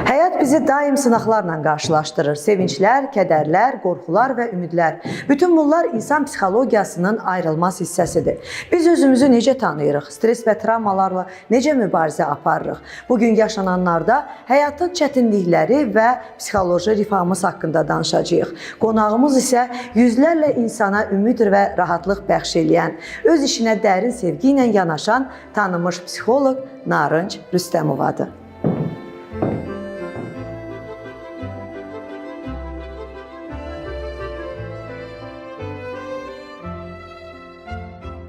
Həyat bizi daim sınaqlarla qarşılaşdırır. Sevinclər, kədərlər, qorxular və ümidlər. Bütün bunlar insan psixologiyasının ayrılmaz hissəsidir. Biz özümüzü necə tanıyırıq? Stres və travmalarla necə mübarizə aparırıq? Bugün yaşananlarda həyatın çətinlikləri və psixoloji rifahımız haqqında danışacağıq. Qonağımız isə yüzlərlə insana ümid və rahatlıq bəxş eləyən, öz işinə dərin sevgi ilə yanaşan tanınmış psixoloq Narınc Rüstəmovadır.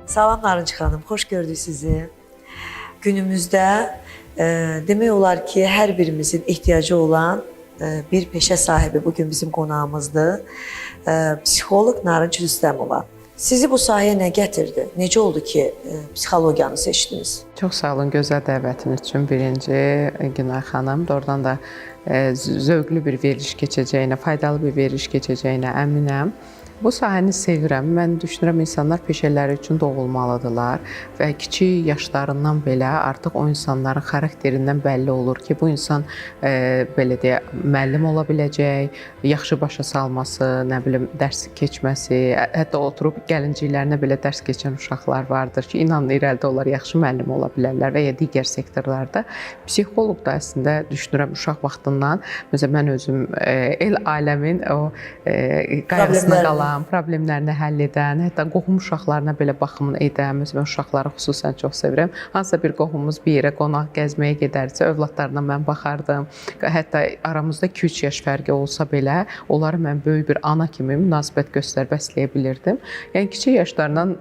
Salam Narınc xanım, xoş gördük sizi. Günümüzdə demək olar ki, hər birimizin ehtiyacı olan bir peşə sahibi bugün bizim qonağımızdır. Psixoloq Narınc Rüstəmova. Sizi bu sahəyə nə gətirdi? Necə oldu ki, psixologiyanı seçdiniz? Çox sağ olun gözəl dəvətiniz üçün birinci Günay xanım. Doğrudan da zövqlü bir veriliş keçəcəyinə, faydalı bir veriliş keçəcəyinə əminəm. Bu sahəni sevirəm. Mən düşünürəm insanlar peşələri üçün doğulmalıdırlar və kiçik yaşlarından belə artıq o insanların xarakterindən bəlli olur ki, bu insan belə deyə müəllim ola biləcək, yaxşı başa salması, nə bilim dərs keçməsi, hətta oturub gəlinciklərinə belə dərs keçən uşaqlar vardır ki, inanın irəlidə onlar yaxşı müəllim ola bilərlər və ya digər sektorlarda. Psixoloq da əslində düşünürəm uşaq vaxtından, məsələn mən özüm el aləmin o qayğısına qalan, problemlərini həll edən, hətta qohum uşaqlarına belə baxımını edən, məsələn, uşaqları xüsusən çox sevirəm. Hansısa bir qohumumuz bir yerə qonaq gəzməyə gedərsə, övladlarına mən baxardım. Hətta aramızda 2-3 yaş fərqi olsa belə, onları mən böyük bir ana kimi münasibət göstərib bəsləyə bilirdim. Yəni kiçik yaşlardan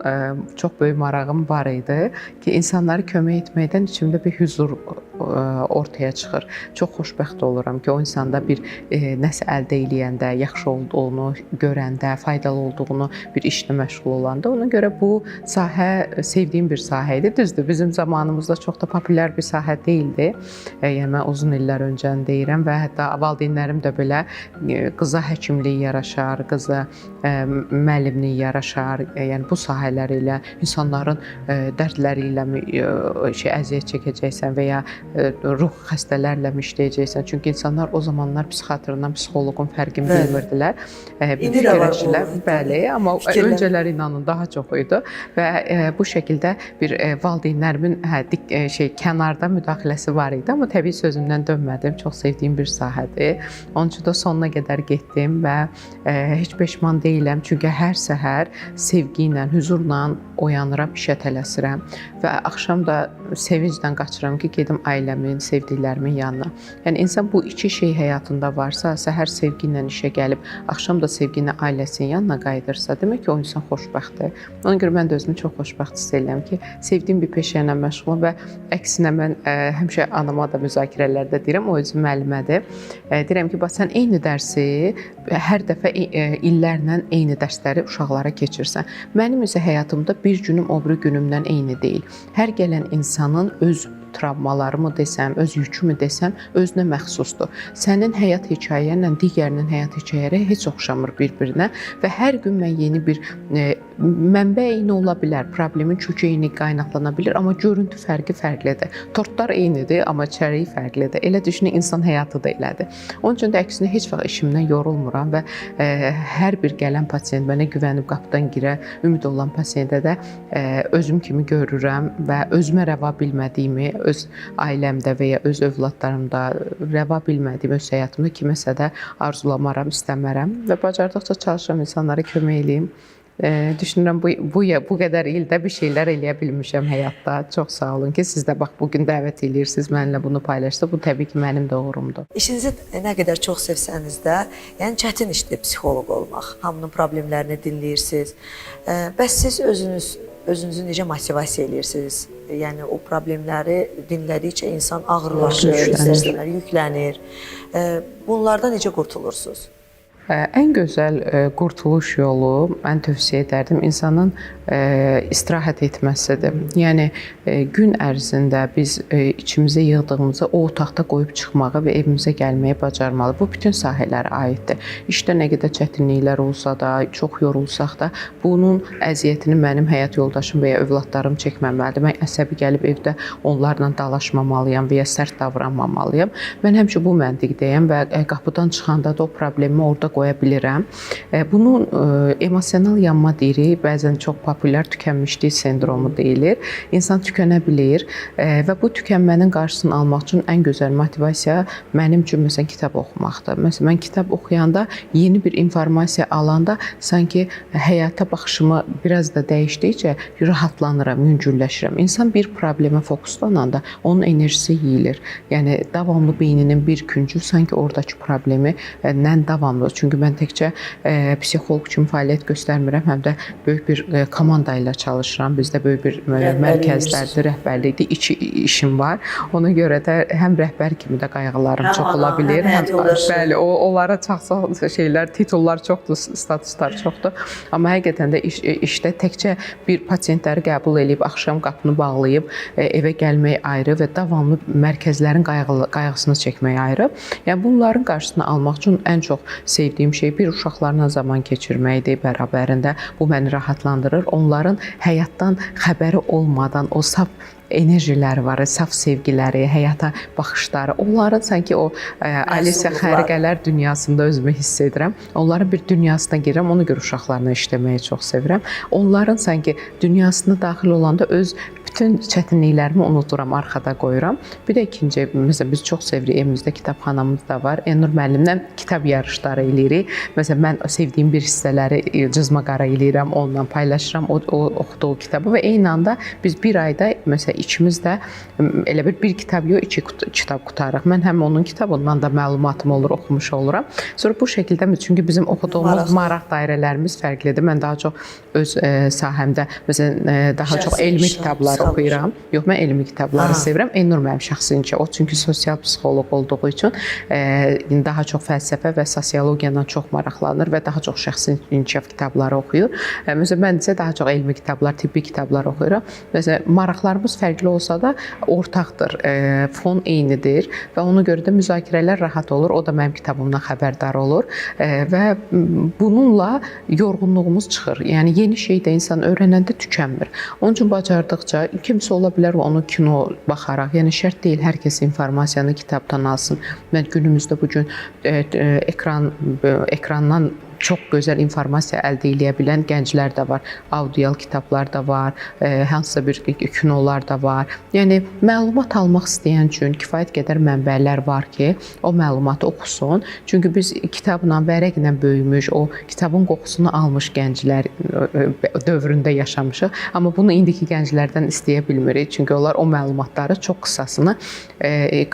çox böyük marağım var idi ki, insanlara kömək etməkdən içimdə bir hüzur ortaya çıxır. Çox xoşbəxt oluram ki, o insanda bir nəsə əldə eləyəndə, yaxşı olduğunu görəndə, faydalı olduğunu bir işlə məşğul olanda, ona görə bu sahə sevdiyim bir sahə idi. Düzdür, bizim zamanımızda çox da populyar bir sahə deyildi. Yəni mən uzun illər öncəni deyirəm və hətta valideynlərim də belə qıza həkimlik yaraşar, qıza müəllimlik yaraşar. Yəni bu sahələr ilə insanların dərdləri ilə əziyyət çəkəcəksən və ya ruh xəstələrlə işləyəcəksən. Çünki insanlar o zamanlar psixiatrından psixoloqun fərqini bilmirdilər. İndi də var bu. Bəli, amma öncələr inanın daha çox idi və bu şəkildə bir valideynlərimin kənarda müdaxiləsi var idi, amma təbii sözümdən dönmədim. Çox sevdiyim bir sahədir. Onun üçün də sonuna qədər getdim və heç peşman deyiləm. Çünki hər səhər sevgi ilə, hüzurla oyanıram, işə tələsirəm və axşam da sevinclə qaçıram ki, gedim ailəmin, sevdiklərimin yanına. Yəni insan bu iki şey həyatında varsa, səhər sevgi ilə işə gəlib, axşam da sevgi ilə ailəsinin yanına qayıdırsa, demək ki, o insan xoşbəxtdir. Ona görə mən də özümü çox xoşbəxt hiss edirəm ki, sevdiyim bir peşə ilə məşğulam və əksinə mən həmişə anama da müzakirələrdə deyirəm, o özü müəllimədir. Deyirəm ki, bax sən eyni dərsi hər dəfə illərlə eyni dərsləri uşaqlara keçirsən. Mənim isə həyatımda bir günüm o biri günümdən eyni deyil. Hər gələn insanın öz travmalarımı desəm, öz yükümü desəm, özünə məxsusdur. Sənin həyat hekayənlə digərinin həyat hekayələri heç oxşamır bir-birinə və hər gün mən yeni bir mənbə eyni ola bilər, problemin kökü eyni qaynaqlana bilər, amma görüntü fərqi fərqlidir. Tortlar eynidir, amma içəriyi fərqlidir. Elə düşünün, insan həyatı da elədir. Onun üçün də əksinə heç vaxt işimdən yorulmuram və hər bir gələn pasiyent mənə güvənib qapıdan girə, ümid olan pasiyentə də özüm kimi görürəm və özümə rəva bilmədiyimi, öz ailəmdə və ya öz övladlarımda rəva bilmədiyim öz həyatımda kiməsə də arzulamaram, istəmərəm və bacardıqca çalışıram insanlara kömək eləyim. Düşünürəm bu qədər ildə bir şeylər eləyə bilmişəm həyatda. Çox sağ olun ki, siz də bax bu gün dəvət eləyirsiniz, mənimlə bunu paylaşdınız. Bu təbii ki, mənim də uğurumdur. İşinizi nə qədər çox sevsəniz də, yəni çətin işdir psixoloq olmaq. Hamının problemlərini dinləyirsiniz. Bəs siz özünüzü necə motivasiya eləyirsiniz? Yəni o problemləri dinlədikcə insan ağırlaşır, yüklənir. Bunlardan necə qurtulursunuz? Ən gözəl qurtuluş yolu mən tövsiyə edərdim insanın istirahət etməsidir. Yəni gün ərzində biz içimizə yığdığımızı o otaqda qoyub çıxmağı və evimizə gəlməyi bacarmalı. Bu bütün sahələrə aiddir. İşdə nə qədər çətinliklər olsa da, çox yorulsaq da, bunun əziyyətini mənim həyat yoldaşım və ya övladlarım çəkməməlidir. Mən əsəbi gəlib evdə onlarla dalaşmamalıyam və ya sərt davranmamalıyam. Mən həmişə bu məntiqdəyəm və qapıdan çıxanda da o problemi orada qoya bilirəm. Bunun emosional yanma deyirik, bəzən çox populyar tükənmişlik sendromu deyilir. İnsan tükənə bilir və bu tükənmənin qarşısını almaq üçün ən gözəl motivasiya mənim üçün məsələn kitab oxumaqdır. Məsələn mən kitab oxuyanda yeni bir informasiya alanda sanki həyata baxışımı biraz da dəyişdikcə rahatlanıram, yüngülləşirəm. İnsan bir problemə fokuslananda onun enerjisi yeyilir. Yəni davamlı beyninin bir küncü sanki oradakı problemi nə davamlı. Çünki mən təkcə psixoloq kimi fəaliyyət göstərmirəm, həm də böyük bir komanda ilə çalışıram. Bizdə böyük bir mərkəzlərdir, rəhbərlikdir, iki işim var. Ona görə də həm rəhbər kimi də qayğılarım Həm çox ana, ola bilir, həm həyat yoldaşı. Bəli, onlara çox şeylər, titullar çoxdur, statuslar çoxdur. Amma həqiqətən də işdə təkcə bir pasientləri qəbul eləyib axşam qapını bağlayıb evə gəlmək ayrı və davamlı mərkəzlərin qayğısını çəkmək ayrı. Yəni bunların qarşısını almaq üçün ən çox sevdiyim şey bir uşaqlarla zaman keçirməkdir bərabərində. Bu məni rahatlandırır. Onların həyatdan xəbəri olmadan o saf enerjiləri var, saf sevgiləri, həyata baxışları, onların sanki o Alisa xəriqələr dünyasında özümü hiss edirəm. Onların bir dünyasına girirəm, ona görə uşaqlarla işləməyi çox sevirəm. Onların sanki dünyasına daxil olanda öz bütün çətinliklərimi unuduram, arxada qoyuram. Bir də ikinci, məsələn biz çox sevirik, evimizdə kitabxanamız da var. Elnur müəllimlə kitab yarışları eləyirik. Məsələn mən sevdiyim bir hissələri cızma qara eləyirəm, onunla paylaşıram o oxuduğu kitabı və eyni anda biz bir ayda məsələn ikimiz də elə bir kitab yox, iki kitab qutarırıq. Mən həm onun kitabından da məlumatım olur, oxumuş oluram. Sonra bu şəkildə çünki bizim oxuduğumuz maraq dairələrimiz fərqlidir. Mən daha çox öz sahəmdə məsələn daha çox elmi kitablar oxuyuram. Yox, mən elmi kitabları sevirəm. Elnur mənim şəxsi inkişaf. O çünki sosial psixoloq olduğu üçün daha çox fəlsəfə və sosiologiya ilə çox maraqlanır və daha çox şəxsi inkişaf kitabları oxuyur. Məsələn mən isə daha çox elmi kitablar, tibbi kitablar oxuyuram. Məsələn maraqlarımız fərqli olsa da ortaqdır. Fon eynidir və ona görə də müzakirələr rahat olur. O da mənim kitabımdan xəbərdar olur və bununla yorğunluğumuz çıxır. Yəni yeni şey də insan öyrənəndə tükənmir. Onun üçün bacardıqca kimsə ola bilər onu kino baxaraq, yəni şərt deyil hər kəs informasiyanı kitabdan alsın. Mən günümüzdə bu gün ekrandan çox gözəl informasiya əldə eləyə bilən gənclər də var. Audial kitablar da var, hansısa bir kinolar da var. Yəni məlumat almaq istəyən üçün kifayət qədər mənbələr var ki, o məlumatı oxusun. Çünki biz kitabla, vərəqlə böyümüş, o kitabın qoxusunu almış gənclər dövründə yaşamışıq. Amma bunu indiki gənclərdən istəyə bilmirik. Çünki onlar o məlumatları çox qısasını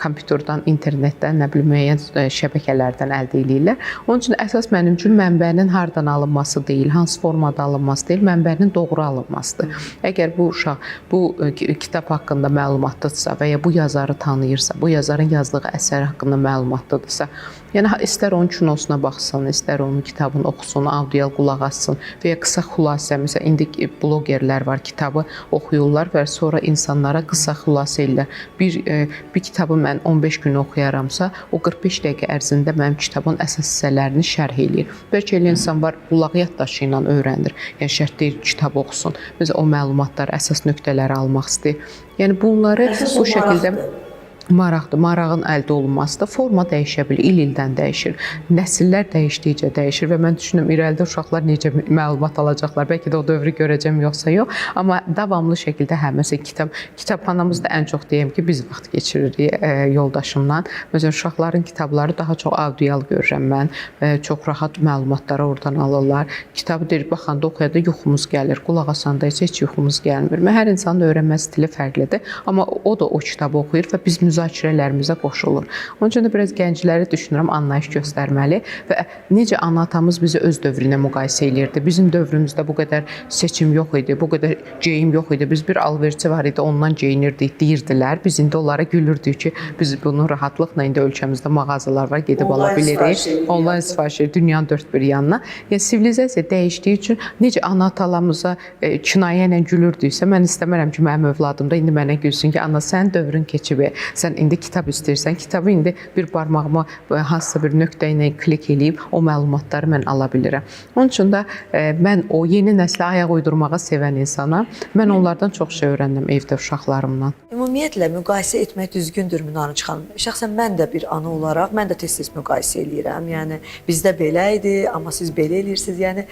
kompüterdən, internetdən, nə bilim müəyyən şəbəkələrdən əldə eləyirlər. Onun üçün əsas mənim üçün mənbənin hardan alınması deyil, hansı formada alınması deyil, mənbənin doğru alınmasıdır. Əgər bu uşaq bu kitab haqqında məlumatlıdırsa və ya bu yazarı tanıyırsa, bu yazarın yazdığı əsər haqqında məlumatlıdırsa, yəni istər onun kinosuna baxsın, istər onun kitabını oxusun, audial qulaq assın və ya qısa xülasə, məsələn indi blogerlər var, kitabı oxuyurlar və sonra insanlara qısa xülasə eləyirlər. Bir kitabı mən 15 gün oxuyaramsa, o 45 dəqiqə ərzində mənim kitabın əsas hissələrini şərh eləyir. Bəlkə elə insan var, qulaq yaddaşı ilə öyrənir. Yəni şərt deyil kitab oxusun. Məsələn o məlumatları, əsas nöqtələri almaq istəyir. Yəni bunları Əsas bu şəkildə maraqdır. Maraqdır, marağın əldə olunmasıdır. Forma dəyişə bilir, il-ildən dəyişir. Nəsillər dəyişdikcə dəyişir və mən düşünürəm irəlidə uşaqlar necə məlumat alacaqlar. Bəlkə də o dövrü görəcəm yoxsa yox, amma davamlı şəkildə hə, məsələn kitabxanamızda ən çox deyəm ki, biz vaxt keçiririk yoldaşımla. Məsələn uşaqların kitabları daha çox audial görürəm mən. Çox rahat məlumatları oradan alırlar. Kitabı deyir, baxanda oxuyanda yuxumuz gəlir, qulaq asanda isə heç yuxumuz gəlmir. Hər insanın öyrənmə stili fərqlidir, amma o da o kitabı oxuyur və biz müzakirələrimizə qoşulur. Onun üçün də biraz gəncləri düşünürəm, anlayış göstərməli və necə ana-atamız bizi öz dövrü ilə müqayisə eləyirdi. Bizim dövrümüzdə bu qədər seçim yox idi, bu qədər geyim yox idi. Biz bir alverçi var idi, ondan geyinirdik deyirdilər. Biz indi onlara gülürdük ki, biz bunu rahatlıqla indi ölkəmizdə mağazalar var, gedib ala Onlayn bilirik. sifariş edirik. Onlayn sifariş edirik dünyanın dörd bir yanına. Yəni sivilizasiya dəyişdiyi üçün necə ana-atalarımıza kinayə ilə gülürdüksə, mən istəmərəm ki, mənim övladım da indi mənə gülsün ki, ana sən dövrün keçib, sən indi kitab istəyirsən, kitabı indi bir barmağıma hansısa bir nöqtə ilə klik eləyib o məlumatları mən ala bilirəm. Onun üçün də mən o yeni nəslə ayaq uydurmağa sevən insanam. Mən onlardan çox şey öyrəndim evdə uşaqlarımdan. Ümumiyyətlə müqayisə etmək düzgündürmü Narınc xanım? Şəxsən mən də bir ana olaraq mən də tez-tez müqayisə eləyirəm. Yəni bizdə belə idi, amma siz belə eləyirsiniz. Yəni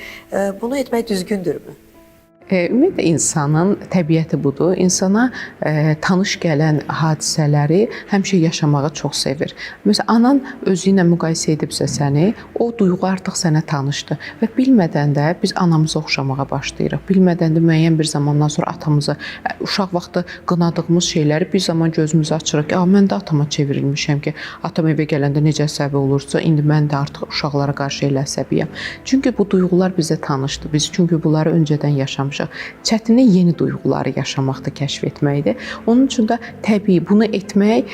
bunu etmək düzgündürmü? Ümumiyyətlə insanın təbiəti budur. İnsana tanış gələn hadisələri həmişə yaşamağı çox sevir. Məsələn, anan özü ilə müqayisə edibsə səni, o duyğu artıq sənə tanışdır və bilmədən də biz anamıza oxşamağa başlayırıq. Bilmədən də müəyyən bir zamandan sonra atamıza, uşaq vaxtı qınadığımız şeyləri bir zaman gözümüzü açırıq ki, "A, mən də atama çevrilmişəm ki, atam evə gələndə necə əsəbi olursa, indi mən də artıq uşaqlara qarşı elə əsəbiyəm." Çünki bu duyğular bizə tanışdır. Biz çünki bunları öncədən yaşamışıq. Çətini yeni duyğuları yaşamaqda kəşf etməkdir. Onun üçün də təbii bunu etmək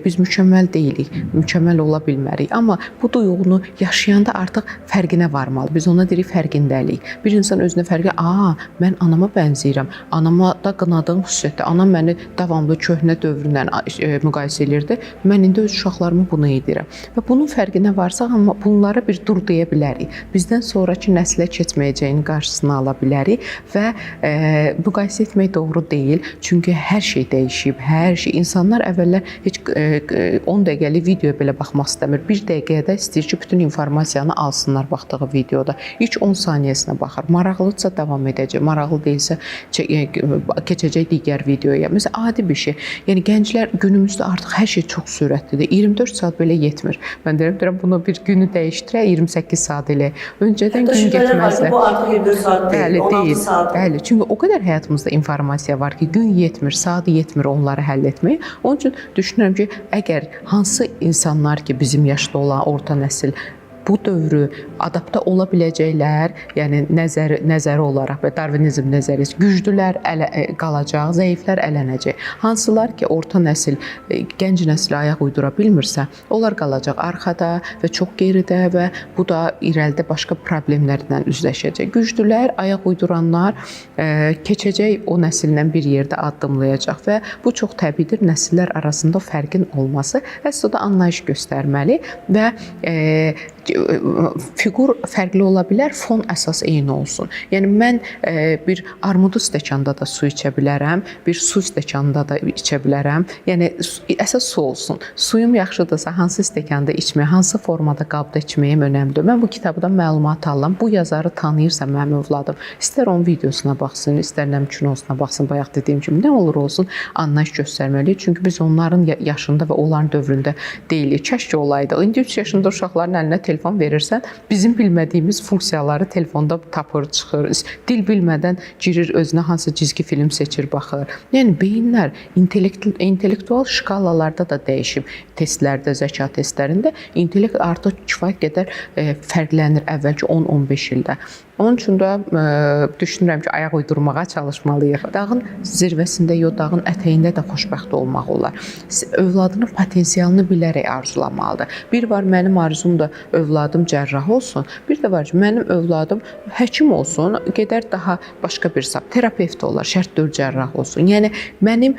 biz mükəmməl deyilik, mükəmməl ola bilmərik. Amma bu duyğunu yaşayanda artıq fərqinə varmalı. Biz ona deyirik fərqindəlik. Bir insan özünə fərqi, "A, mən anama bənzəyirəm. Anama da qınadığım xüsusiyyətdir. Anam məni davamlı köhnə dövrlə müqayisə elirdi. Mən indi öz uşaqlarıma bunu edirəm." Və bunun fərqinə varsaq, amma bunlara bir dur deyə bilərik. Bizdən sonrakı nəslə keçməyəcəyinin qarşısını ala bilərik və müqayisə etmək doğru deyil. Çünki hər şey dəyişib, hər şey. İnsanlar əvvəllər heç 10 dəqiqəlik videoya belə baxmaq istəmir. Bir dəqiqədə istəyir ki, bütün informasiyanı alsınlar baxdığı videoda. İlk 10 saniyəsinə baxır. Maraqlıdırsa davam edəcək, maraqlı deyilsə keçəcək digər videoya. Məsələn, adi bir şey. Yəni gənclər günümüzdə artıq hər şey çox sürətlidir. 24 saat belə yetmir. Mən deyirəm, bunu bir günü dəyişdirək, 28 saat eləyək. Öncədən Hətta gün şübhələr var ki, getməzdi. bu artıq 24 saat deyil, Bəli, 16 deyil. saat. Bəli, çünki o qədər həyatımızda informasiya var ki, gün yetmir, saat yetmir onları həll etməyə. Onun üçün düşünürəm ki, əgər hansı insanlar ki, bizim yaşda olan orta nəsil bu dövrü adaptə ola biləcəklər, yəni nəzəri olaraq və Darvinizm nəzəriyyəsi güclülər qalacaq, zəiflər ələnəcək. Hansılar ki, orta nəsil, gənc nəslə ayaq uydura bilmirsə, onlar qalacaq arxada və çox geridə və bu da irəlidə başqa problemlərlə üzləşəcək. Güclülər, ayaq uyduranlar keçəcək o nəsillə bir yerdə addımlayacaq və bu çox təbiidir nəsillər arasında fərqin olması. Əsas o da anlayış göstərməli və fiqur fərqli ola bilər, fon əsas eyni olsun. Yəni mən bir armudu stəkanda da su içə bilərəm, bir su stəkanında da içə bilərəm. Yəni əsas su olsun. Suyum yaxşıdırsa hansı stəkanda içməyə, hansı formada qabda içməyim önəmlidir. Mən bu kitabdan məlumat alıram. Bu yazarı tanıyırsa mənim övladım, istər onun videosuna baxsın, istər nə kinosuna baxsın, bayaq dediyim kimi nə olur olsun anlayış göstərməliyik. Çünki biz onların yaşında və onların dövründə deyilik. Kaş ki olaydı. İndi 3 yaşında uşaqların əlinə telefon verirsən, bizim bilmədiyimiz funksiyaları telefonda tapır, çıxır. Dil bilmədən girir özünə hansı cizgi film seçir, baxır. Yəni beyinlər intellektual şkalalarda da dəyişib. Testlərdə, zəka testlərində intellekt artıq kifayət qədər fərqlənir əvvəlki 10-15 ildə. Onun üçün də düşünürəm ki, ayaq uydurmağa çalışmalıyıq. Dağın zirvəsində yox, dağın ətəyində də xoşbəxt olmaq olar. Övladının potensialını bilərək arzulamalıdır. Bir var mənim arzum da övladım cərrah olsun, bir də var ki, mənim övladım həkim olsun, gedər daha başqa bir sahə, terapevt olar, şərt deyil cərrah olsun. Yəni mənim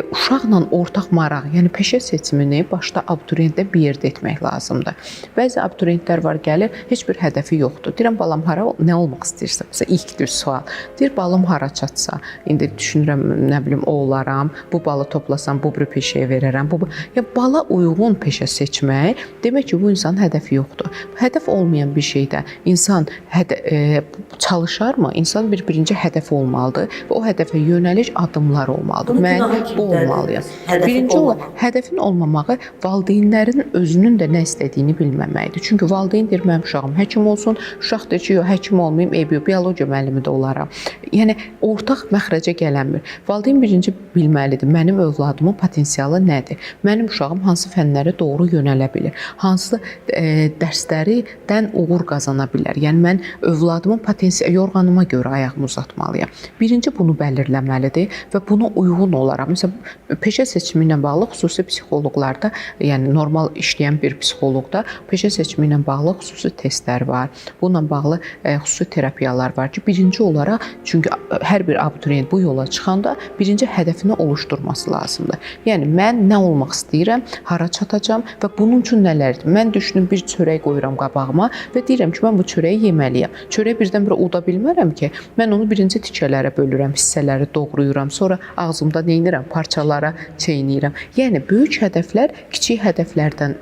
uşaqla ortaq maraq, yəni peşə seçimini başda abituriyentdə bir yerdə etmək lazımdır. Bəzi abituriyentlər var, gəlir, heç bir hədəfi yoxdur. Deyirəm, balam, hara, nə olmaq istəyirsən? Məsələn, ilk düz sual. Deyir, balım hara çatsa, indi düşünürəm, nə bilim, o olaram, bu balı toplasam, bu bir peşəyə verərəm. Bu ya bala uyğun peşə seçmək, demək ki, bu insanın hədəfi yoxdur. yoxdur. Hədəf olmayan bir şeydə insan çalışarmı? İnsan bir birinci hədəfi olmalıdır və o hədəfə yönəlik addımlar olmalıdır. Bunu Mən günahı kim bu olmalıyam. Hədəfin Birinci olaraq olmamağı. hədəfin olmamağı valideynlərin özünün də nə istədiyini bilməməyidir. Çünki valideyn deyir mənim uşağım həkim olsun, uşaq deyir ki, yox həkim olmayım, eybi yox, biologiya müəllimi də olaram. Yəni ortaq məxrəcə gələnmir. Valideyn birinci bilməlidir, mənim övladımın potensialı nədir? Mənim uşağım hansı fənlərə doğru yönələ bilir? Hansı dərslərdən uğur qazana bilər? Yəni mən övladımın potensial yorğanıma görə ayağımı uzatmalıyam. Birinci bunu belirləməlidir və buna uyğun olaraq, məsələn, peşə seçimi ilə bağlı xüsusi psixoloqlarda, yəni normal işləyən bir psixoloqda peşə seçimi ilə bağlı xüsusi testlər var. Bununla bağlı xüsusi terapiyalar var ki, birinci olaraq, çünki hər bir abituriyent bu yola çıxanda birinci hədəfini oluşturması lazımdır. Yəni mən nə olmaq istəyirəm, hara çatacam və bunun üçün nələr? Mən düşünüm bir çörək qoyuram qabağıma və deyirəm ki, mən bu çörəyi yeməliyəm. Çörəyi birdən-birə uda bilmərəm ki, mən onu birinci tikələrə bölürəm, hissələri doğrayıram, sonra ağzımda nə edirəm? Parçalara çeynəyirəm. Yəni böyük hədəflər kiçik hədəflərdən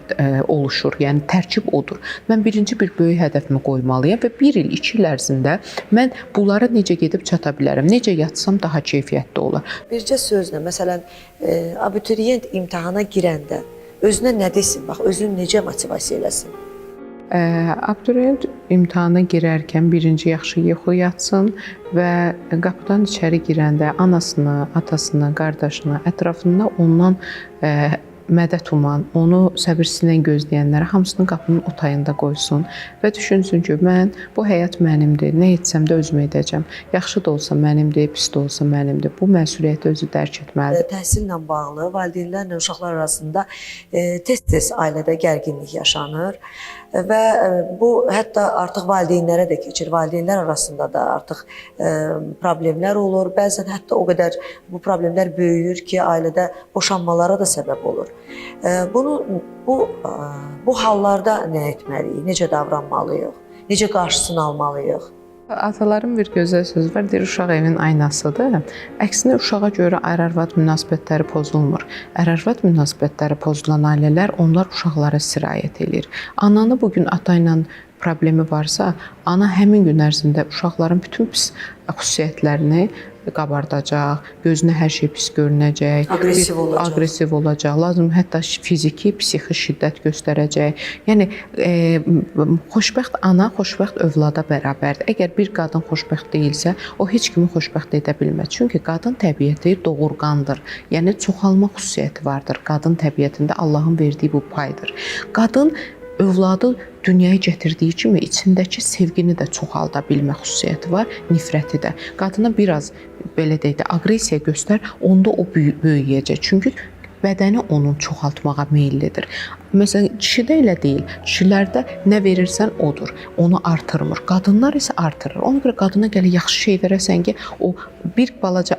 oluşur. Yəni tərkib odur. Mən birinci bir böyük hədəfimi qoymalıyam və 1 il, 2 il ərzində mən bunlara necə gedib çata bilərəm? Necə yatsam daha keyfiyyətli olar? Bircə sözlə, məsələn, abituriyent imtahana girəndə özünə nə desin? Bax, özünü necə motivasiya eləsin? Abituriyent imtahana girərkən birinci yaxşı yuxu yatsın və qapıdan içəri girəndə anasını, atasını, qardaşını, ətrafında ondan mədəd uman, onu səbirsizliklə gözləyənləri hamısını qapının o tayında qoysun və düşünsün ki, mən bu həyat mənimdir, nə etsəm də özüm edəcəm. Yaxşı da olsa mənimdir, pis də olsa mənimdir. Bu məsuliyyəti özü dərk etməlidir. Təhsillə bağlı valideynlərlə uşaqlar arasında tez-tez ailədə gərginlik yaşanır və bu hətta artıq valideynlərə də keçir. Valideynlər arasında da artıq problemlər olur. Bəzən hətta o qədər bu problemlər böyüyür ki, ailədə boşanmalara da səbəb olur. Bu hallarda nə etməliyik? Necə davranmalıyıq? Necə qarşısını almalıyıq? Ataların bir gözəl sözü var, deyir uşaq evin aynasıdır. Əksinə uşağa görə ər-arvad münasibətləri pozulmur. Ər-arvad münasibətləri pozulan ailələr, onlar uşaqlara sirayət eləyir. Ananı bu gün ata ilə problemi varsa, ana həmin gün ərzində uşaqların bütün pis xüsusiyyətlərini qabardacaq, gözünə hər şey pis görünəcək, Aqressiv olacaq. Aqressiv olacaq, lazım hətta fiziki, psixi şiddət göstərəcək. Yəni xoşbəxt ana xoşbəxt övlada bərabərdir. Əgər bir qadın xoşbəxt deyilsə, o heç kimi xoşbəxt edə bilməz. Çünki qadın təbiəti doğurğandır. Yəni çoxalma xüsusiyyəti vardır. Qadın təbiətində Allahın verdiyi bu paydır. Qadın övladı dünyaya gətirdiyi kimi içindəki sevgini də çoxalda bilmə xüsusiyyəti var, nifrəti də. Qadına biraz belə deyək də aqressiya göstər, onda o böyüyəcək. Çünki bədəni onun çoxaltmağa meyillidir. Məsələn, kişidə elə deyil. Kişilərdə nə verirsən odur. Onu artırmır. Qadınlar isə artırır. Ona görə qadına gələ yaxşı şey verəsən ki, o bir balaca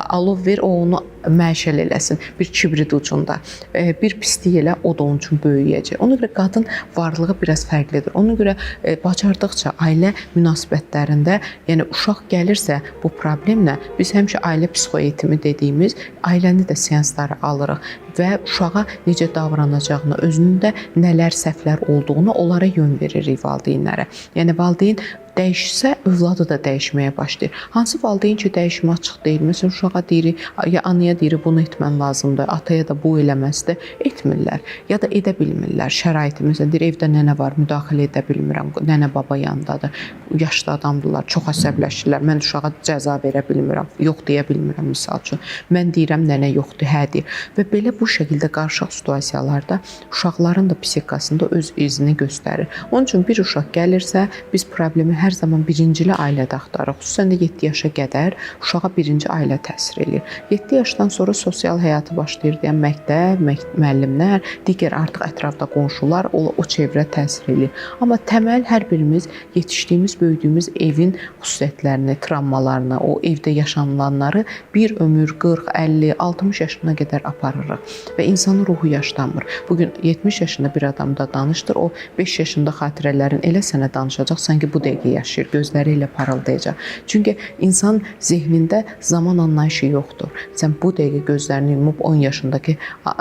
alov ver, o onu məşəl eləsin. Bir kibrit ucunda. Bir pislik elə, o da onun üçün böyüyəcək. Ona görə qadın varlığı biraz fərqlidir. Ona görə bacardıqca ailə münasibətlərində, yəni uşaq gəlirsə bu problemlə, biz həmişə ailə psixoeğitimi dediyimiz ailəni də seansları alırıq və uşağa necə davranacağını, özündə nələr səhvlər olduğunu onlara yön veririk valideynlərə. Yəni valideyn dəyişsə, övladı da dəyişməyə başlayır. Hansı valideyn ki, dəyişmə açıq deyil. Məsələn, uşağa deyirik, ya anaya deyirik, bunu etmən lazımdır, ataya da bu eləməzdir. Etmirlər ya da edə bilmirlər. Şəraiti, məsələn, deyir, evdə nənə var, müdaxilə edə bilmirəm, nənə baba yanındadır, yaşlı adamdırlar, çox əsəbləşirlər, mən uşağa cəza verə bilmirəm, yox deyə bilmirəm, misal üçün. Mən deyirəm, nənə yoxdur, hə deyir. Və belə bu şəkildə qarışıq situasiyalarda uşaqların da psixikasında öz izini göstərir. Onun üçün bir uşaq gəlirsə, biz problemi hər zaman birincili ailədə axtarırıq. Xüsusən də 7 yaşa qədər uşağa birinci ailə təsir eləyir. 7 yaşdan sonra sosial həyatı başlayır, deyən məktəb, müəllimlər, digər artıq ətrafda qonşular, o çevrə təsir eləyir. Amma təməl hər birimiz yetişdiyimiz, böyüdüyümüz evin xüsusiyyətlərini, travmalarını, o evdə yaşanılanları bir ömür 40, 50, 60 yaşına qədər aparırıq. Və insanın ruhu yaşlanmır. Bu gün 70 yaşında bir adam da danışdır, o 5 yaşında xatirələrin elə sənə danışacaq, sanki bu dəqiqə yaşayır, gözləri ilə parıldayacaq. Çünki insan zehnində zaman anlayışı yoxdur. Sən bu dəqiqə gözlərini yumub 10 yaşındakı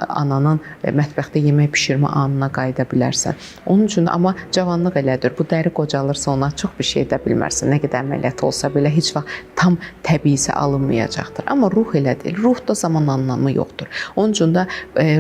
ananın mətbəxdə yemək bişirmə anına qayıda bilərsən. Onun üçün amma cavanlıq elədir. Bu dəri qocalırsa ona çox bir şey edə bilmərsən. Nə qədər əməliyyat olsa belə heç vaxt tam təbiisi alınmayacaqdır. Amma ruh elə deyil. Ruhda zaman anlamı yoxdur. Onun üçün də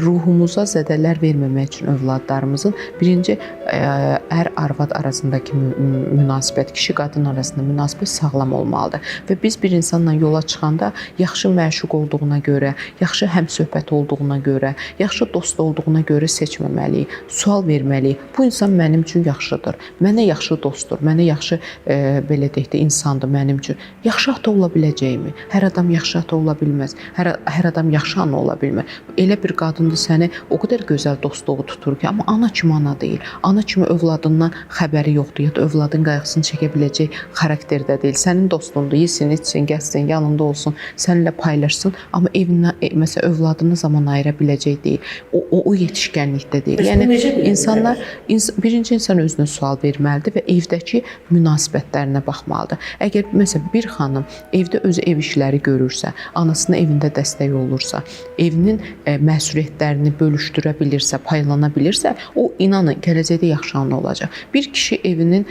ruhumuza zədələr verməmək üçün övladlarımızın birinci ər-arvad arasındakı münasibət, kişi-qadın arasında münasibət sağlam olmalıdır. Və biz bir insanla yola çıxanda yaxşı məşuq olduğuna görə, yaxşı həmsöhbət olduğuna görə, yaxşı dost olduğuna görə seçməməliyik. Sual verməliyik. Bu insan mənim üçün yaxşıdır. Mənə yaxşı dostdur, mənə yaxşı belə deyək də insandır mənim üçün. Yaxşı ata ola biləcəyimi? Hər adam yaxşı ata ola bilməz. Hər adam yaxşı ana ola bilməz. Elə bir qadındır səni o qədər gözəl dostluğu tutur ki, amma ana kimi ana deyil. Ana kimi övladından xəbəri yoxdur ya da övladın qayğısını çəkə biləcək xarakterdə deyil. Sənin dostundur, yesin, içsin, gəzsin, yanında olsun, səninlə paylaşsın, amma evinə, məsələn övladına zaman ayıra biləcək deyil. O yetişkənlikdə deyil. Bəs Yəni bunu necə bilə insanlar bilər? Birinci insan özünə sual verməlidir və evdəki münasibətlərinə baxmalıdır. Əgər məsələn bir xanım evdə özü ev işləri görürsə, anasına evində dəstək olursa, evinin məsuliyyətlərini bölüşdürə bilirsə, paylana bilirsə, o inanın gələcəkdə yaxşı ana olacaq. Bir kişi evinin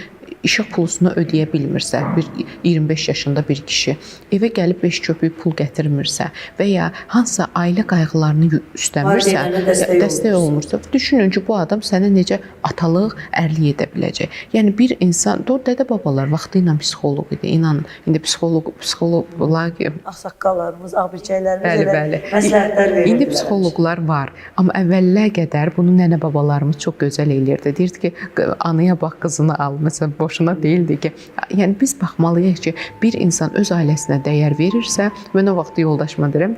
işıq pulusunu ödəyə bilmirsə, bir 25 yaşında bir kişi evə gəlib 5 köpük pul gətirmirsə və ya hansısa ailə qayğılarını üstlənmirsə, Valideynlərinə dəstək dəstək olmursa. olmursa, düşünün ki, bu adam sənə necə atalıq, ərlik edə biləcək. Yəni bir insan, o dədə-babalar vaxtı ilə psixoloq idi, inanın. İndi psixoloqlar Ağsaqqallarımız, ağbirçəklərimiz Bəli, elə bəli. məsləhətlər verirdilər. İndi psixoloqlar var, amma əvvəllər qədər bunu nənə-babalarımız çox gözəl eləyirdi. Deyirdi ki, anaya bax, qızını al. Məsələn, boşuna deyildi ki, yəni biz baxmalıyıq ki, bir insan öz ailəsinə dəyər verirsə, mən o vaxt yoldaşıma deyirəm,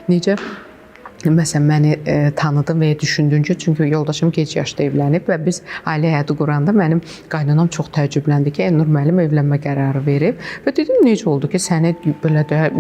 necə məsələn məni tanıdın və ya düşündün ki, çünki yoldaşım gec yaşda evlənib və biz ailə həyatı quranda mənim qaynanam çox təəccübləndi ki, Elnur müəllim evlənmə qərarı verib və dedim necə oldu ki, səni belə də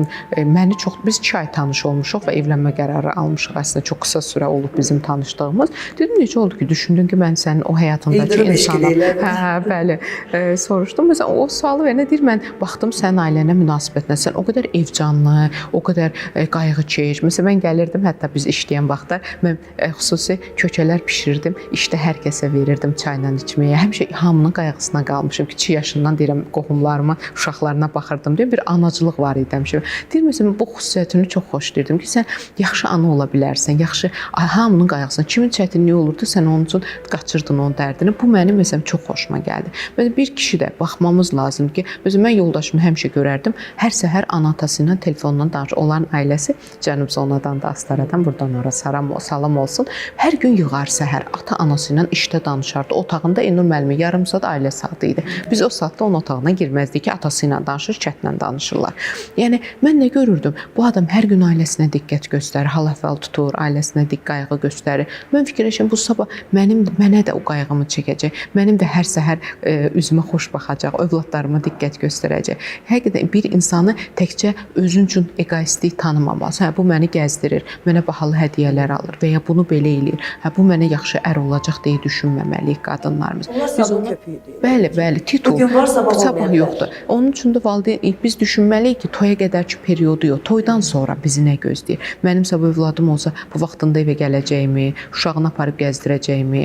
məni çox biz 2 ay tanış olmuşuq və evlənmə qərarı almışıq. Əslində çox qısa sürə olub bizim tanışdığımız. Dedim necə oldu ki, düşündün ki, mən sənin o həyatındakı İldırım eşqi insanam. deyirlər. Hə, bəli. Soruşdum. Məsələn, o sualı verənə deyir, mən baxdım sənin ailənə münasibətinə. Sən o qədər evcanlı, o qədər qayğıkeş. Məsələn, mən gəlirdim, hətta biz işləyən vaxtlar mən xüsusi kökələr bişirirdim. İşdə hər kəsə verirdim çayla içməyə. Həmişə hamının qayğısına qalmışam. Kiçik yaşından deyirəm qohumlarıma, uşaqlarına baxırdım. Deyirəm bir anacılıq var idi həmişə. Deyir məsələn bu xüsusiyyətini çox xoşlayırdım ki, sən yaxşı ana ola bilərsən, yaxşı hamının qayğısına. Kimin çətinliyi olurdu, sən onun üçün qaçırdın onun dərdini. Bu mənim məsələn çox xoşuma gəldi. Məsələn bir kişi də baxmamız lazımdır ki, məsələn mən yoldaşımı həmişə görərdim. Hər səhər ana atası ilə telefonla danışır. Onların ailəsi Cənub zonadan da Astaradan, buradan ora salam olsun. Hər gün yığar səhər ata anası ilə işdə danışardı. Otağında Elnur müəllimin yarım saat ailə saatı idi. Biz o saatda onun otağına girməzdik ki, atası ilə danışır, kətlə danışırlar. Yəni mən nə görürdüm? Bu adam hər gün ailəsinə diqqət göstərir, hal-əhval tutur, ailəsinə qayğı göstərir. Mən fikirləşirəm bu sabah mənə də o qayğımı çəkəcək. Mənim də hər səhər üzümə xoş baxacaq, övladlarıma diqqət göstərəcək. Həqiqətən bir insanı təkcə özün üçün egoistlik tanımamalısan. Hə, bu məni gəzdirir, mənə bahalı hədiyyələr alır və ya bunu belə eləyir. Hə, bu mənə yaxşı ər olacaq deyə düşünməməliyik qadınlarımız. Onlar Biz sabun ona köpüyüdür. Bəli, bəli, titul. Bugün var, sabah sabah olmaya bilər. yoxdur. Onun üçün də valideyn biz düşünməliyik ki, toya qədərki periodu yox, toydan sonra bizi nə gözləyir? Mənim sabah övladım olsa bu vaxtında evə gələcəyimi, uşağını aparıb gəzdirəcəyimi,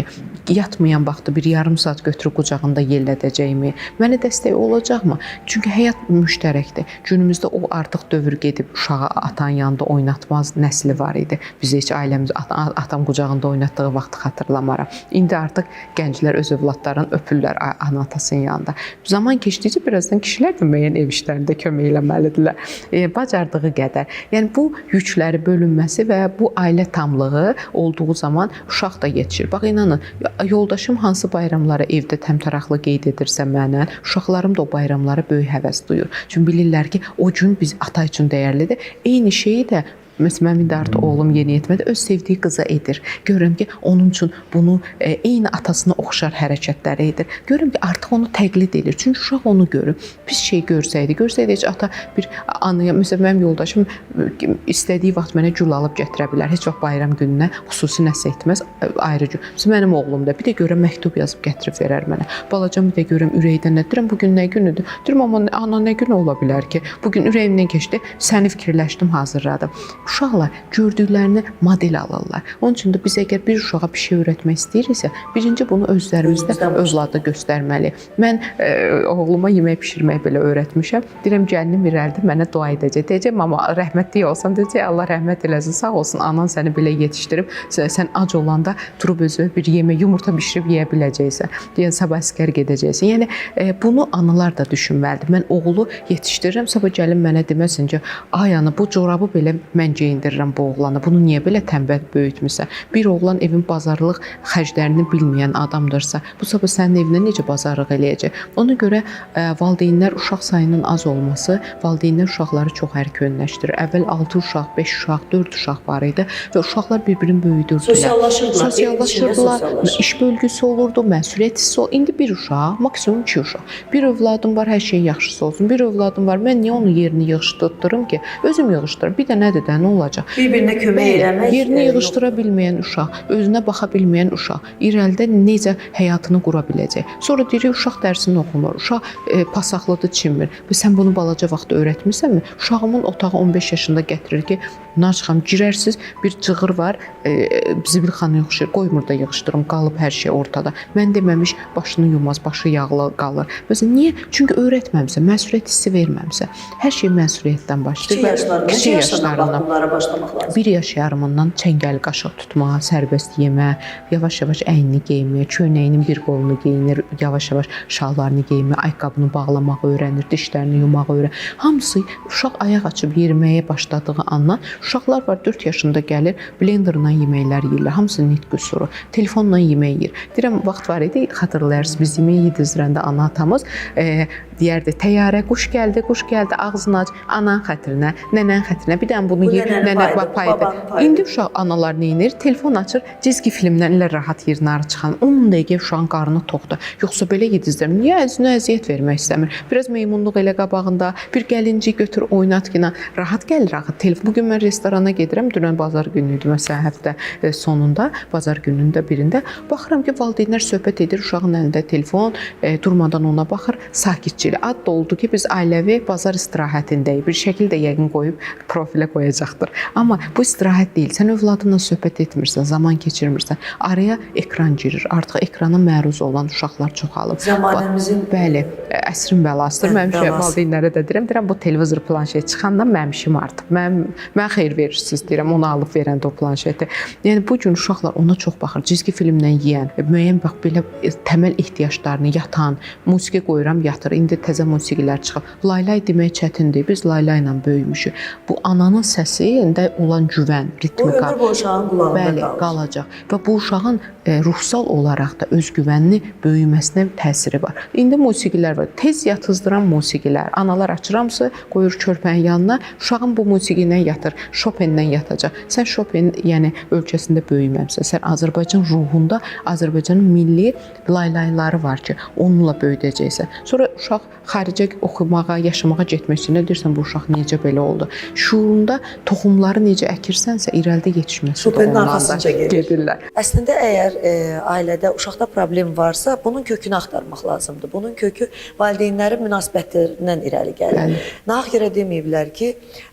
yatmayan vaxtı bir yarım saat götürüb qucağında yellədəcəyimi, mənə dəstək olacaqmı? Çünki həyat müştərəkdir. Günümüzdə o artıq dövr gedib uşağı atanın yanında oynatmaz nəsli var idi. Biz heç ailəmiz atam qucağında oynatdığı vaxtı xatırlamaram. İndi artıq gənclər öz övladlarını öpürlər ana atasının yanında. Zaman keçdikcə birazdan kişilər də müəyyən ev işlərində kömək eləməlidirlər. Bacardığı qədər. Yəni bu yükləri bölünməsi və bu ailə tamlığı olduğu zaman uşaq da yetişir. Bax inanın, yoldaşım hansı bayramları evdə təmtəraqlı qeyd edirsə mənə, uşaqlarım da o bayramlara böyük həvəs duyur. Çünki bilirlər ki, o gün biz ata üçün dəyərlidir. Eyni şeyi də Məsələn, mənim də artıq oğlum yeniyetmədir, öz sevdiyi qıza edir. Görürəm ki, onun üçün bunu eyni atasına oxşar hərəkətləri edir. Görürəm ki, artıq onu təqlid edir. Çünki uşaq onu görür. Pis şey görsəydi heç ata bir anaya, məsələn, mənim yoldaşım istədiyi vaxt mənə gül alıb gətirə bilər. Heç vaxt bayram gününə xüsusi nəsə etməz, ayrı gül. Məsələn, mənim oğlum da bir də görürəm məktub yazıb gətirib verər mənə. Balacam bir də görürəm ürəkdən nə deyirəm, bu gün nə günüdür? Deyirəm, amma ana nə günü ola bilər ki? Bu gün ürəyimdən keçdi, səni fikirləşdim, hazırladım. Uşaqlar gördüklərini model alırlar. Onun üçün də biz əgər bir uşağa bir şey öyrətmək istəyiriksə, birinci bunu özlərimizdə övlada göstərməliyik. Mən oğluma yemək bişirməyi belə öyrətmişəm. Deyirəm gəlinim irəlidə mənə dua edəcək. Deyəcək mama rəhmətli olsan, deyəcək Allah rəhmət eləsin, sağ olsun anan səni belə yetişdirib, sən ac olanda durub özünə bir yemək, yumurta bişirib yeyə biləcəksən. Deyən sabah əsgər gedəcəksən. Yəni bunu analar da düşünməlidir. Mən oğlu yetişdirirəm, sabah gəlin mənə deməsin ki, ay ana bu corabı belə mən geyindirirəm bu oğlana. Bunu niyə belə tənbəl böyütmüsən? Bir oğlan evin bazarlıq xərclərini bilməyən adamdırsa, bu sabah sənin evinə necə bazarlıq eləyəcək? Ona görə valideynlər uşaq sayının az olması valideynlər uşaqları çox ərköyünləşdirir. Əvvəl 6 uşaq, 5 uşaq, 4 uşaq var idi və uşaqlar bir-birini böyüdürdülər. Sosiallaşırdılar. Sosiallaşırdılar. İş bölgüsü olurdu, məsuliyyət hissi olurdu. İndi bir uşaq, maksimum 2 uşaq. Bir övladım var, hər şeyin yaxşısı olsun. Bir övladım var, mən niyə onun yerini yığışdırdım ki? Özüm yığışdırıram. Bir də nədir də, nə olacaq? Bir-birinə kömək eləmək. Yerini yığışdıra bilməyən uşaq, özünə baxa bilməyən uşaq irəlidə necə həyatını qura biləcək? Sonra deyirik uşaq dərsini oxumur, uşaq pasaqlıdır, çinmir. Və sən bunu balaca vaxtda öyrətmisənmi? Uşağımın otağı 15 yaşında gətirir ki, Narçxam girərsiz bir cığır var, zibilxanaya oxşayır, qoymur da yığışdırım, qalıb hər şey ortada. Mən deməmiş başını yumaz, başı yağlı qalır. Məsələn, niyə? Çünki öyrətməmisən, məsuliyyət hissi verməmisən. Hər şey məsuliyyətdən başlayır. Kiçik yaşlarından bunlara başlamaq lazım. 1 yaş yarımından çəngəl qaşıq tutmağa, sərbəst yeməyə, yavaş-yavaş əynini geyinməyə, köynəyinin bir qolunu geyinir, yavaş-yavaş şalvarını geyinməyə, ayaqqabını bağlamağı öyrənir, dişlərini yumağı öyrənir. Hamısı uşaq ayaq açıb yeriməyə başladığı andan uşaqlar var 4 yaşında gəlir, blenderla yeməklər yeyirlər. Hamısı nitq qüsuru. Telefonla yemək yeyir. Deyirəm vaxt var idi, xatırlayarsınız biz yemək yedizdirəndə ana atamız deyərdi təyyarə quş gəldi, quş gəldi, ağzını aç, anan xətrinə, nənən xətrinə. Bir dənə bunu Bu ye, nənənin nənə payıdır, payıdır. babanın payıdır. İndi uşaq analar nə edir? Telefon açır, cizgi filmdən elə rahat yerinə arı çıxan. 10 dəqiqə uşağın qarnı toxdur. Yoxsa belə yedizdirəm. Niyə özünə əziyyət vermək istəmir? Biraz meymunluq elə qabağında, bir gəlincik götür, oynat ki, rahat gəlir axı. Telefon. Bu gün mən restorana gedirəm. Dünən bazar günü idi, məsələn, həftə sonunda, bazar günündə birində baxıram ki, valideynlər söhbət edir, uşağın əlində telefon, durmadan ona baxır, sakitçilik. Ad da oldu ki, biz ailəvi bazar istirahətindəyik. Bir şəkil də yəqin qoyub profilə qoyacaqdır. Amma bu istirahət deyil. Sən övladınla söhbət etmirsən, zaman keçirmirsən. Araya ekran girir. Artıq ekrana məruz olan uşaqlar çoxalıb. Zamanəmizin Bəli, əsrin bəlasıdır. Bəli, Mənim şey bəlası. valideynlərə də deyirəm, bu televizor planşet çıxandan mənim işim artıb. Mən xeyir verirsiniz deyirəm, onu alıb verəndə o planşeti. Yəni bu gün uşaqlar ona çox baxır. Cizgi filmdən yeyən, müəyyən bax belə təməl ehtiyaclarını yatan, musiqi qoyuram yatır. İndi təzə musiqilər çıxıb. Laylay demək çətindir. Biz laylay ilə böyümüşük. Bu ananın səsində olan güvən, bu ritmika. ömür boyu uşağın qulağında Bəli, qalır. qalacaq. Və bu uşağın ruhsal olaraq da özgüvənini böyüməsinə təsiri var. İndi musiqilər var. Tez yatızdıran musiqilər. Analar açıramsı, qoyur körpənin yanına, uşağın bu musiqi ilə yatır, Chopin-lə yatacaq. Sən Chopin, yəni ölkəsində böyüməmisən. Sən Azərbaycan ruhunda Azərbaycanın milli laylayları var ki, onunla böyüdəcəksən. Sonra uşaq xaricə oxumağa, yaşamağa getmək üçün nə deyirsən bu uşaq necə belə oldu? Şuurunda toxumları necə əkirsənsə, irəlidə yetişməsi də Chopin-in ondan da arxasınca gedir. gedirlər. Əslində əgər ailədə uşaqda problem varsa, bunun kökünü axtarmaq lazımdır. Bunun kökü valideynlərin münasibətlərindən irəli gəlir. Bəli. Nahaq yerə deməyiblər ki,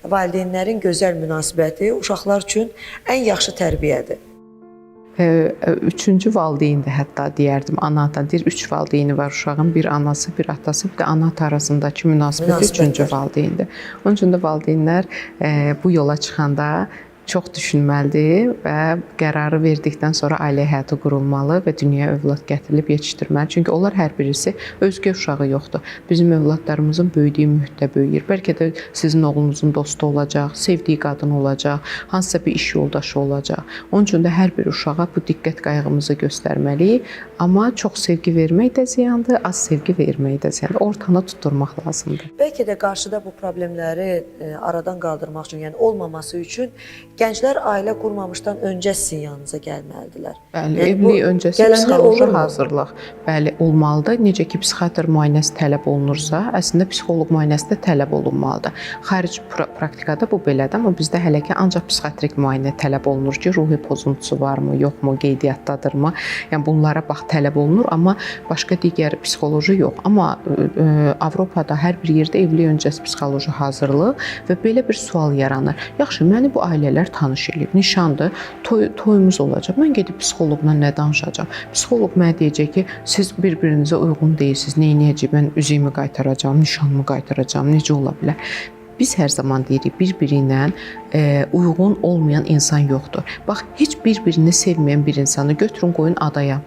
valideynlərin gözəl münasibəti uşaqlar üçün ən yaxşı tərbiyədir. Üçüncü valideyn də hətta deyərdim ana-ata. Deyir 3 valideyni var uşağın, bir anası, bir atası, bir də ana-ata arasındakı münasibət Münasibətlər. üçüncü valideyndir. Onun üçün də valideynlər bu yola çıxanda Çox düşünməlidir və qərarı verdikdən sonra ailə həyatı qurulmalı və dünyaya övlad gətirilib yetişdirməli. Çünki onlar hər birisi özgə uşağı yoxdur. Bizim övladlarımızın böyüdüyü mühitdə böyüyür. Bəlkə də sizin oğlunuzun dostu olacaq, sevdiyi qadın olacaq, hansısa bir iş yoldaşı olacaq. Onun üçün də hər bir uşağa bu diqqət qayğımızı göstərməliyik. Amma çox sevgi vermək də ziyandır, az sevgi vermək də ziyandır. Ortanı tutturmaq lazımdır. Bəlkə də qarşıda bu problemləri aradan qaldırmaq üçün, yəni olmaması üçün gənclər ailə qurmamışdan öncə sizin yanınıza gəlməlidirlər. Bəli, Yəni bu evlilik öncəsi gələnlər psixoloji olurmu? hazırlıq. Bəli, olmalıdır. Necə ki psixiatr müayinəsi tələb olunursa, əslində psixoloq müayinəsi də tələb olunmalıdır. Xarici praktikada bu belədir, amma bizdə hələ ki ancaq psixiatrik müayinə tələb olunur ki, ruhi pozuntusu varmı, yoxmu, qeydiyyatdadırmı? Yəni bunlara bax tələb olunur, amma başqa digər psixoloji yox. Amma Avropada hər bir yerdə evlilik öncəsi psixoloji hazırlıq və belə bir sual yaranır. Yaxşı, məni bu ailələr tanış eləyib, nişandır, toyumuz olacaq. Mən gedib psixoloqla nə danışacağam? Psixoloq mənə deyəcək ki, siz bir-birinizə uyğun deyilsiniz. Nə edəcəyəm? Mən üzüyümü qaytaracağam, nişanımı qaytaracağam, necə ola bilər? Biz hər zaman deyirik, bir-biri ilə uyğun olmayan insan yoxdur. Bax, heç bir-birini sevməyən bir insanı götürün qoyun adaya.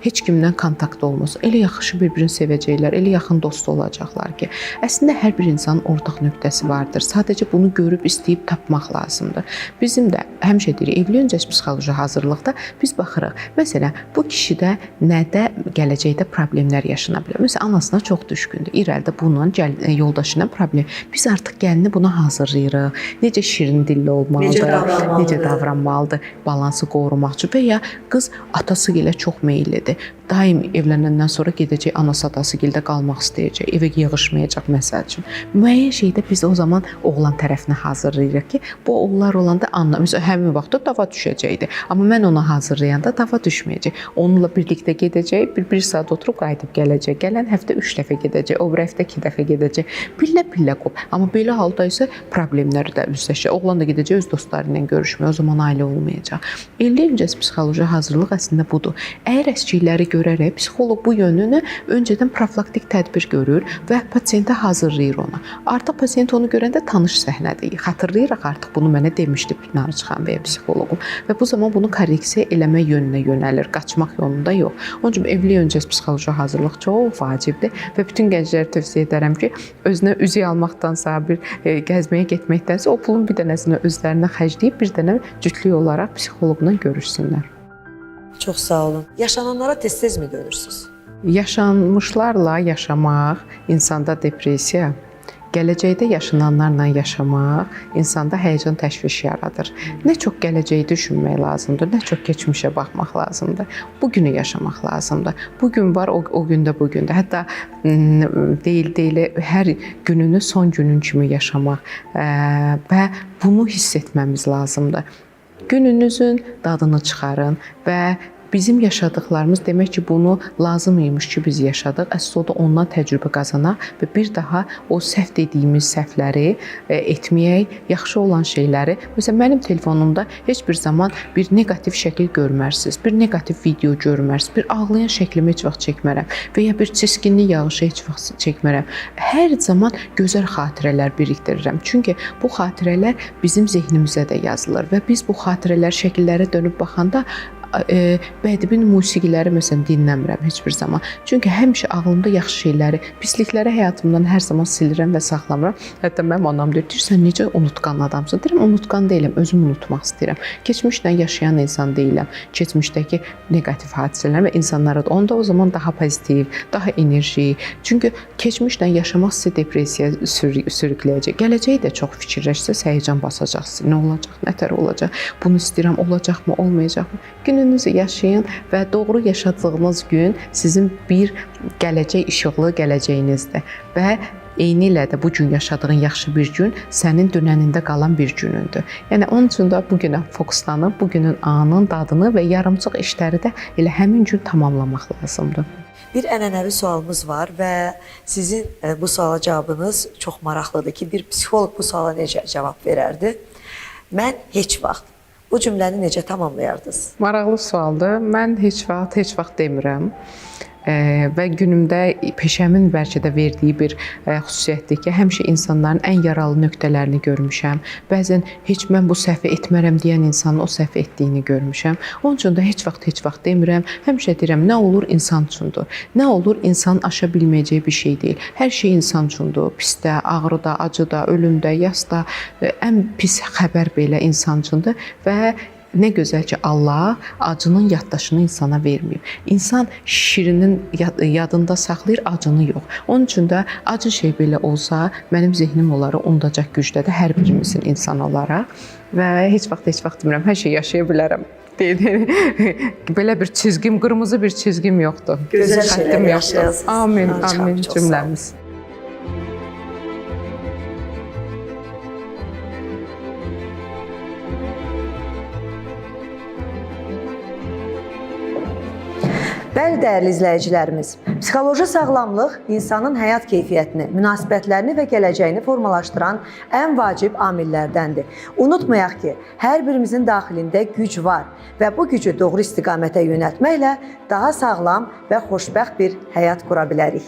Heç kimdən kontaktda olmasın. Elə yaxşı bir-birini sevəcəklər, elə yaxın dost olacaqlar ki, əslində hər bir insanın ortaq nöqtəsi vardır. Sadəcə bunu görüb istəyib tapmaq lazımdır. Bizim də həmişə deyirik, evlilik öncəsi psixoloji hazırlıqda biz baxırıq. Məsələn, bu kişidə nədə gələcəkdə problemlər yaşana bilər. Məsələn, anasına çox düşkündür. İrəlidə bununla yoldaşı ilə problem. Biz artıq gəlini buna hazırlayırıq. Necə şirin dilli olmalıdır, Necə davranmalıdır. necə davranmalıdır, balansı qorumaq üçün və ya qız atası ilə çox meyillidir. Daim evlənəndən sonra gedəcək anası atası gildə qalmaq istəyəcək, evə yığışmayacaq məsəl üçün. Müəyyən şeydə biz o zaman oğlan tərəfini hazırlayırıq ki, bu onlar olanda anla, məsələn, həmin vaxtda dava düşəcəkdi. Amma mən onu hazırlayanda dava düşməyəcək. Onunla birlikdə gedəcək, bir saat oturub qayıdıb gələcək. Gələn həftə 3 dəfə gedəcək, o biri həftə 2 dəfə gedəcək. Pillə-pillə qop. Amma belə halda isə problemləri də üzləşəcək. Oğlan da gedəcək öz dostları ilə görüşməyə, o zaman ailə olmayacaq. Evlilik öncəsi psixoloji hazırlıq əslində budur. Əgər əskikləri görərək psixoloq bu yönünü öncədən profilaktik tədbir görür və pasientə hazırlayır ona. Artıq pasiyent onu görəndə tanış səhnədir. Xatırlayırıq artıq bunu mənə demişdi Narıc xanım və ya psixoloqum və bu zaman bunu korreksiya eləmə yönünə yönəlir, qaçmaq yolunda yox. Onun üçün evlilik öncəsi psixoloji hazırlıq çox vacibdir və bütün gənclərə tövsiyə edərəm ki, özünə üzük almaqdansa, bir gəzməyə getməkdənsə o pulun bir dənəsini özlərinə xərcləyib bir dənə cütlük olaraq psixoloqla görüşsünlər. Çox sağ olun. Yaşananlara tez-tez mi dönürsüz? Yaşanmışlarla yaşamaq insanda depressiya, gələcəkdə yaşananlarla yaşamaq insanda həyəcan təşviş yaradır. Nə çox gələcəyi düşünmək lazımdır, nə çox keçmişə baxmaq lazımdır. Bu günü yaşamaq lazımdır. Bu gün var, o gündə bu gündə. Hətta deyil hər gününü son günün kimi yaşamaq və bunu hiss etməmiz lazımdır. Gününüzün dadını çıxarın və bizim yaşadıqlarımız demək ki, bunu lazım imiş ki, biz yaşadıq. Əsas odur ondan təcrübə qazanaq və bir daha o səhv dediyimiz səhvləri etməyək, yaxşı olan şeyləri. Məsələn, mənim telefonumda heç bir zaman bir neqativ şəkil görmərsiniz, bir neqativ video görmərsiniz, bir ağlayan şəklimi heç vaxt çəkmərəm və ya bir çiskinlik yağışı heç vaxt çəkmərəm. Hər zaman gözəl xatirələr birikdirirəm. Çünki bu xatirələr bizim zehnimizə də yazılır və biz bu xatirələr şəkillərə dönüb baxanda bədbin musiqiləri məsələn dinləmirəm heç bir zaman. Çünki həmişə ağlımda yaxşı şeyləri, pislikləri həyatımdan hər zaman silirəm və saxlamıram. Hətta mənim anam deyir, sən necə unutqan adamsan? Deyirəm, unutqan deyiləm, özüm unutmaq istəyirəm. Keçmişlə yaşayan insan deyiləm. Keçmişdəki neqativ hadisələr və insanlara da onda o zaman daha pozitiv, daha enerji. Çünki keçmişlə yaşamaq sizi depressiyaya sürükləyəcək. Gələcəyi də çox fikirləşsəz həyəcan basacaq sizi. Nə olacaq, nətər olacaq? Bunu istəyirəm, olacaqmı, olmayacaqmı? Gününüzü yaşayın və doğru yaşadığınız gün sizin bir gələcək işıqlı gələcəyinizdir və eyni ilə də bu gün yaşadığın yaxşı bir gün sənin dünənində qalan bir günündür. Yəni onun üçün də bu günə fokuslanıb, bu günün anın dadını və yarımçıq işləri də elə həmin gün tamamlamaq lazımdır. Bir ənənəvi sualımız var və sizin bu suala cavabınız çox maraqlıdır ki, bir psixoloq bu suala necə cavab verərdi? Mən heç vaxt. Bu cümləni necə tamamlayardınız? Maraqlı sualdır. Mən heç vaxt demirəm. Və günümdə peşəmin bəlkə də verdiyi bir xüsusiyyətdir ki, həmişə insanların ən yaralı nöqtələrini görmüşəm. Bəzən heç mən bu səhvi etmərəm deyən insanın o səhvi etdiyini görmüşəm. Onun üçün də heç vaxt heç vaxt demirəm. Həmişə deyirəm, nə olur insan üçündür. Nə olur insan aşa bilməyəcəyi bir şey deyil. Hər şey insan üçündür. Pisdə, ağrıda, acıda, ölümdə, yasda ən pis xəbər belə insan üçündür və nə gözəl ki, Allah acının yaddaşını insana verməyib. İnsan şirinin yadında saxlayır, acını yox. Onun üçün də acı şey belə olsa, mənim zehnim onları unudacaq gücdədir hər birimizin insan olaraq və heç vaxt heç vaxt demirəm, hər şey yaşaya bilərəm. Belə bir çizgim, qırmızı bir çizgim yoxdur. Gözəl şeylər yoxdur. yaşayasınız. Amin, amin cümləmiz. Bəli, dəyərli izləyicilərimiz, psixoloji sağlamlıq insanın həyat keyfiyyətini, münasibətlərini və gələcəyini formalaşdıran ən vacib amillərdəndir. Unutmayaq ki, hər birimizin daxilində güc var və bu gücü doğru istiqamətə yönəltməklə daha sağlam və xoşbəxt bir həyat qura bilərik.